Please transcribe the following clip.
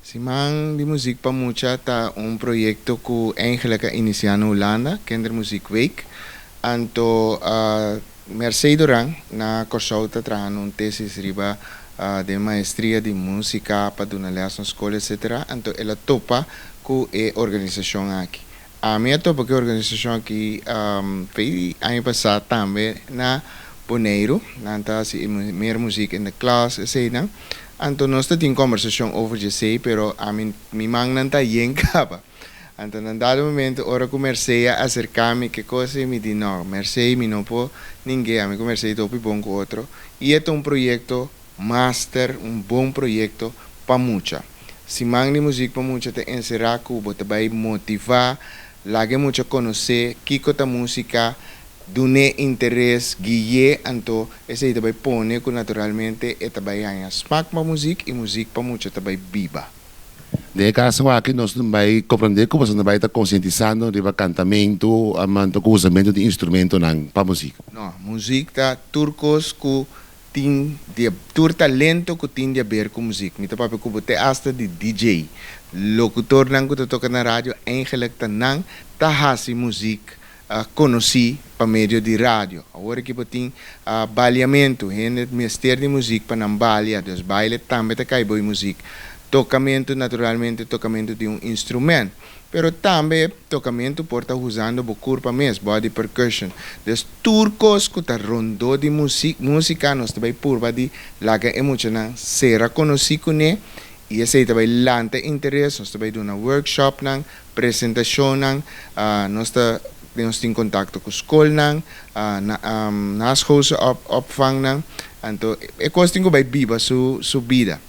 Siman di Muziek pa Mucha ta un proyekto ku eigenlijk a inisiá na Hulanda, Kindermuziekweek. Anto Mercé Duran na Kòrsou ta trahando un tesis riba den maestria di músika pa duna lès na skol etsetera. Anto el a topa ku e organisashon aki. Ami a topa ku e organisashon aki fei aña pasá tambe na Boneiru. Nan ta hasi e Meer Muziek in de Klas eseinan. Anto nos ta tin kombersashon over djesei pero ami mi mannan ta yen kaba. Anto na dado momento ora ku Mercé a aserká mi ke kos ei mi di no, Mercé mi no por ning'é, ami ku Mercé ta hopi bon ku otro i e ta un proyekto master, un bon proyekto pa mucha. Siman di Muzik pa Mucha ta enserá ku bo ta bai motivá, laga e mucha konosé kiko ta músika, dun'é interes, gui'é, anto esei ta bai pone ku naturalmente e ta bai haña smak pa muzik i muzik pa mucha ta bai biba. Den e kaso aki nos ta bai komprendé ku boso ta bai ta konsientisando riba kantamentu anto ku usamentu di instrumentonan pa muzik. No, muzik ta tur kos ku tin di tur talento ku tin di aber ku muzik. Mi ta papia ku bo te asta di DJ. Lokutornan ku ta toka na radio eigenlik ta nan ta hasi muzik konosí pa medio di radio. Awor aki bo tin baliamentu, hende mester di muzik pa nan balia, dus baile tambe ta kai bo e muzik. Tokamentu, naturalmente tokamentu di un instrument, pero tambe tokamentu por ta usando bo kurpa mes, body percussion. Dus tur kos ku ta rondó di muzik, músika nos ta bai purba di laga e muchanan sera konosí kuné i esei ta bai lanta interes, nos ta bai duna workshopnan, presentashonnan, nos ta nos tin kontakto ku skolnan, na naschoolse opvangnan, anto e kos tin ku bai biba su su bida.